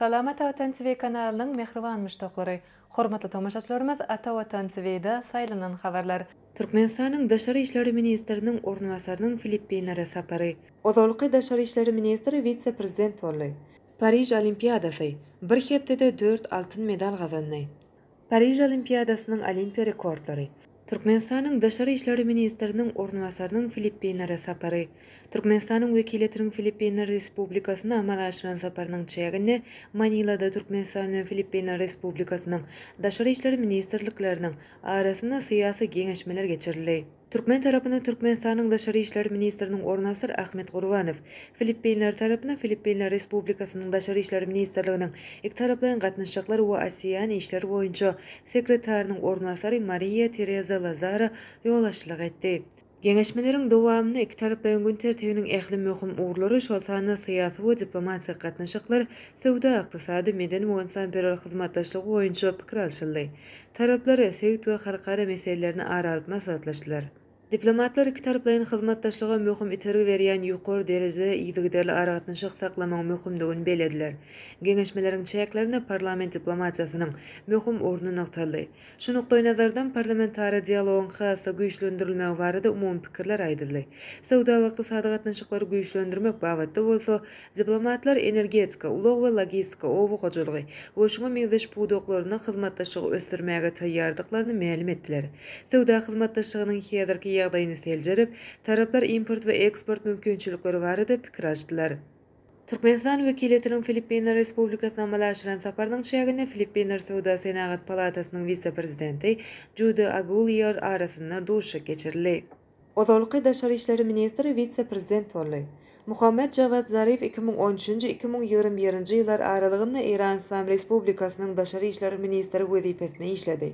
Salam Ata Watan TV kanalynyň mähriban muşdaklary! Hormatly tomaşaçylarymyz Ata Watan TV-da saýlanan habarlar. Türkmenistanyň Daşary işler ministriniň orunbasarynyň Filippinlere sapary. Ozalky daşary işler ministri wise-prezident boldy. Pariž Olimpiadasy, bir hepdede dört altyn medal gazandy. Pariž Olimpiadasynyň olimpiýa rekordlary. Türkmenistanyň Daşary işler ministriniň orunbasarynyň Filippinlere sapary. Türkmenistanyň wekiliýetiniň Filippinler Respublikasyna amala aşyran saparynyň çäginde Manilada Türkmenistan bilen Filippinler Respublikasynyň Daşary işler ministrlikleriniň arasynda syýasy geňeşmeler geçirildi. Türkmen tarapyna Türkmenistanyň Daşary işler ministriniň orunbasary Ahmet Gurbanow, Filippinler tarapyna Filippinler Respublikasynyň Daşary işler ministrliginiň ikitaraplaýyn gatnaşyklar we ASEAN işleri boýunça sekretarynyň orunbasary Mariýa Tereza Lazaro ýolbaşçylyk etdi. Geňeşmeleriň dowamynda ikitaraplaýyn gün tertibiniň ähli möhüm ugurlary, şol sanda syýasy we diplomatik gatnaşyklar, söwda-ykdysady, medeni we ynsanperwer hyzmatdaşlygy boýunça pikir alşyldy. Taraplar sebit we halkara meselelerini ara alyp maslahatlaşdylar. Diplomatlar ikitaraplaýyn hyzmatdaşlyga möhüm itergi berýän ýokary derejede yzygiderli aragatnaşyk saklamagyň möhümdigini bellediler. Geňeşmeleriň çäklerinde parlament diplomatiýasynyň möhüm orny nygtaldy. Şu nukdaýnazardan parlamentara dialogyň has-da güýçlendirilmegi barada umumy pikirler aýdyldy. Söwda we ykdysady gatnaşyklary güýçlendirmek babatda bolsa, Diplomatlar energetika, ulag we logistika, oba hojalygy we şuňa meňzeş pudaklarynda hyzmatdaşlygy ösdürmäge taýýardyklaryny mälim etdiler. Söwda hyzmatdaşlygynyň häzirki ýagdaýyny seljerip, taraplar import we eksport mümkinçilikleri barada pikir alyşdylar. Türkmenistan wekiliýetiniň Filippinler Respublikasyna amala aşyran saparynyň çäginde Filippinler Söwda-senagat palatasynyň wise-prezidenti Jude Aguliar arasynda duşuşyk geçirildi. Ozalky daşary işler ministri wise-prezident boldy. Muhammet Jawad Zarif 2013-nji, 2021-nji ýyllar aralygynda Eýran Yslam Respublikasynyň daşary işler ministri wezipesinde işledi.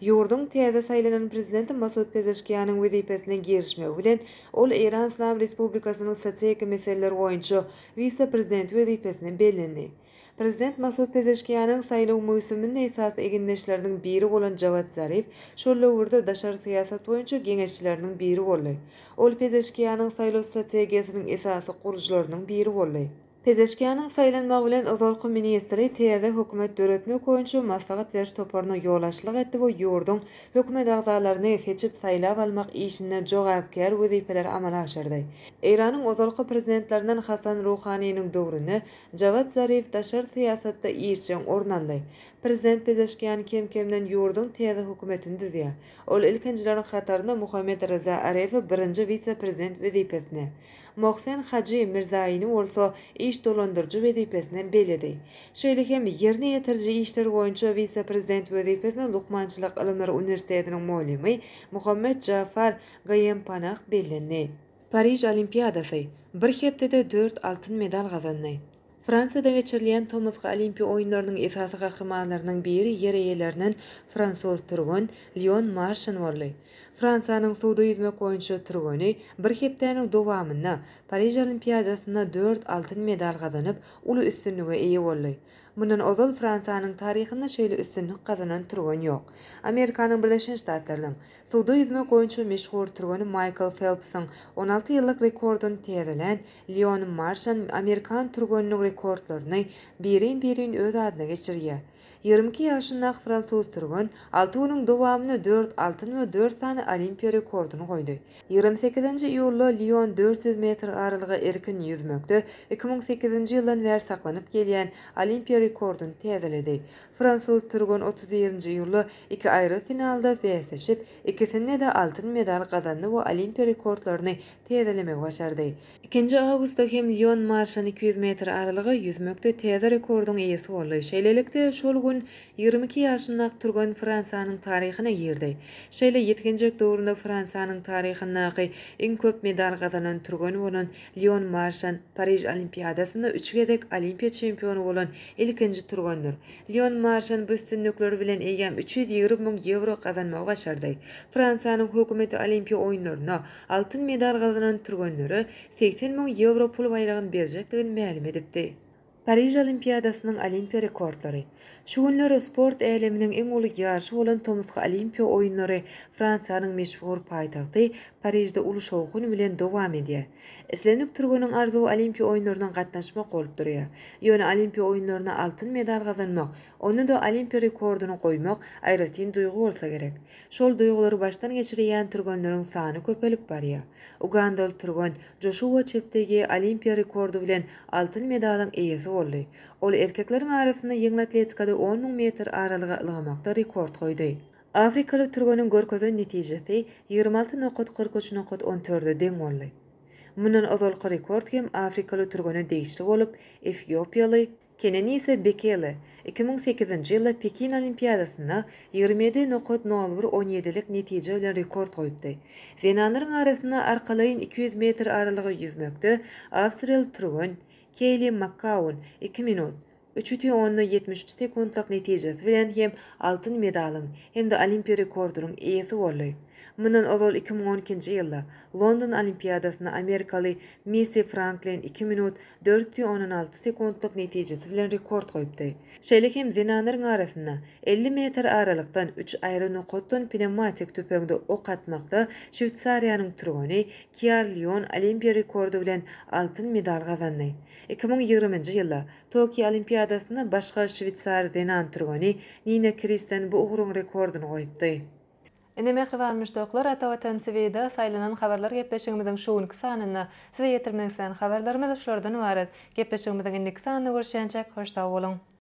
Ýurduň täze saýlanan prezidenti Masud Pezeşkianyň wezipesine girişmegi bilen, ol Eýran Yslam Respublikasynyň strategik meseleler boýunça wise-prezidenti wezipesine bellendi. Prezident Masud Pezeşkianyň saýlaw möwsüminde esasy egindeşleriniň biri bolan Jawad Zarif şol döwürde daşary syýasat boýunça geňeşçileriniň biri boldy. Ol Pezeşkianyň saýlaw strategiýasynyň esasy gurujylarynyň biri boldy. Pezeşkianyň saýlanmagy bilen ozalky ministri täze hökümet döretmek boýunça maslahat beriş toparyna ýolbaşçylyk etdi we ýurduň hökümet agzalaryny seçip saýlap almak işinde jogapkär wezipeleri amala aşyrdy. Eýranyň ozalky prezidentlerinden Hasan Ruhaniniň döwründe Jawad Zarif daşary syýasatda işjeň orun aldy. Prezident Pezeşkian kem-kemden ýurduň täze hökümetini düzýär. Ol ilkinjileriň hatarynda Muhammet Reza Arefi birinji wise-prezident wezipesine, Mohsen Haji Mirzaini bolsa iş dolandyryjy wezipesine belledi. Şeýle hem ýerine ýetiriji işler boýunça wise-prezident wezipesine Lukmançylyk ylymlary uniwersitetiniň mugallymy Muhammet Jafar Gaýempanah bellendi. Pariž Olimpiadasy, bir hepdede dört altyn medal gazandy. Fransiýada geçirilýän tomusky Olimpiýa oýunlarynyň esasy gahrymanlarynyň biri ýer eýelerinden fransuz türgen Leon Marşan boldy. Fransiýanyň suwda ýüzmek boýunça türgeni bir hepdäniň dowamynda Pariž Olimpiadasynda dört altyn medal gazanyp, uly üstünlige eýe boldy. Mundan ozal Fransiýanyň taryhynda şeýle üstünlik gazanan türgen ýok. Amerikanyň Birleşen Ştatlarynyň Suwda ýüzmek boýunça meşhur türgeni Maýkl Felpsiň 16 ýyllyk rekordyny täzelän Leon Marşan amerikan türgeniniň rekordlaryny birin-birin öz adyna geçirýär. 22 ýaşyndaky fransuz türgen alty günüň dowamynda dört altyn we dört sany olimpiýa rekordyny goýdy. 28-nji iýulda Leon 400 metr aralyga erkin ýüzmekde 2008-nji ýyldan bäri saklanyp gelýän olimpiýa rekordyny täzeledi. Fransuz türgen 31-nji iýulda iki aýry finalda bäsleşip, ikisinde-de altyn medal gazandy we olimpiýa rekordlaryny täzelemegi başardy. Ikinji awgustda hem Lýon Marşan 200 metr aralyga ýüzmekde täze rekordyň eýesi boldy. Şeýlelikde, şol gün 22 ýaşyndaky türgen Fransiýanyň taryhyna girdi. Şeýle ýetginjek döwründe Fransiýanyň taryhyndaky iň köp medal gazanan türgen bolan Lýon Marşan Pariž Olimpiadasynda üç gezek Olimpiýa çempiony bolan ilkinji türgendir. Lýon Marşan bu üstünlikleri bilen eýýäm 320 müň ýewro gazanmagy başardy. Fransiýanyň hökümeti Olimpiýa oýunlarynda altyn medal gazanan türgenlere 80 müň ýewro pul baýragyny berjekdigini mälim edipdi. Pariž Olimpiadasynyň olimpiýa rekordlary. Şu günler sport äleminiň iň uly ýaryşy bolan tomusky Olimpiýa oýunlary Fransiýanyň meşhur paýtagty Parižde uly şowhun bilen dowam edýär. Islendik türgeniň arzuwy Olimpiýa oýunlaryna gatnaşmak bolup durýar. Ýöne Olimpiýa oýunlarynda altyn medal gazanmak, onda-da olimpiýa rekordyny goýmak aýratyn duýgy bolsa gerek. Şol duýgulary başdan geçirýän türgenleriň sany köpelip barýar. Ugandaly türgen Joşua Çeptegi olimpiýa rekordy bilen altyn medalyň eýesi boldy. Ol erkekleriň arasynda ýeňil atletikada 10 000 metr aralyga ylgamakda rekord goýdy. Afrikaly türgeniň görkezen netijesi 26 nokat 43 nokat on dörde deň boldy. Mundan ozalky rekord hem afrikaly türgene degişli bolup, efiopiýaly Kenenisa Bekele 2008-nji ýylda Pekin Olimpiadasynda 27 nokat nol bir on ýedilik netije bilen rekord goýupdy. Zenanlaryň arasynda arkalaýyn 200 metr aralyga ýüzmekde awstriýaly türgen Keýli Makkaun 2 minut, üç bütin onda 73 sekuntlyk netijesi bilen hem altyn medalyň hem-de olimpiýa rekordynyň eýesi boldy. Mundan ozal 2012-nji ýylda London Olimpiadasynda amerikaly Missi Franklin 2 minut, 4,16 sekuntlyk netijesi bilen rekord goýupdy. Şeýle hem zenanlaryň arasynda 50 metr aralykdan üç aýry nokatdan pnewmatik tüpeňde ok atmakda Şweýsariýanyň türgeni Kiar Lion olimpiýa rekordy bilen altyn medal gazandy. 2020-nji ýylda Tokio Olimpiadasynda başga şweýsar zenan türgeni Nina Kristen bu ugruň rekordyny goýupdy. Indi mähriban muşdaklar Ata Watan TVda saýlanan habarlar gepleşigimiziň şu günki sanynda size ýetirmek islän habarlarymyz şulardan ybarat. Gepleşigimiziň indiki sanynda görüşýänçäk hoş sag boluň.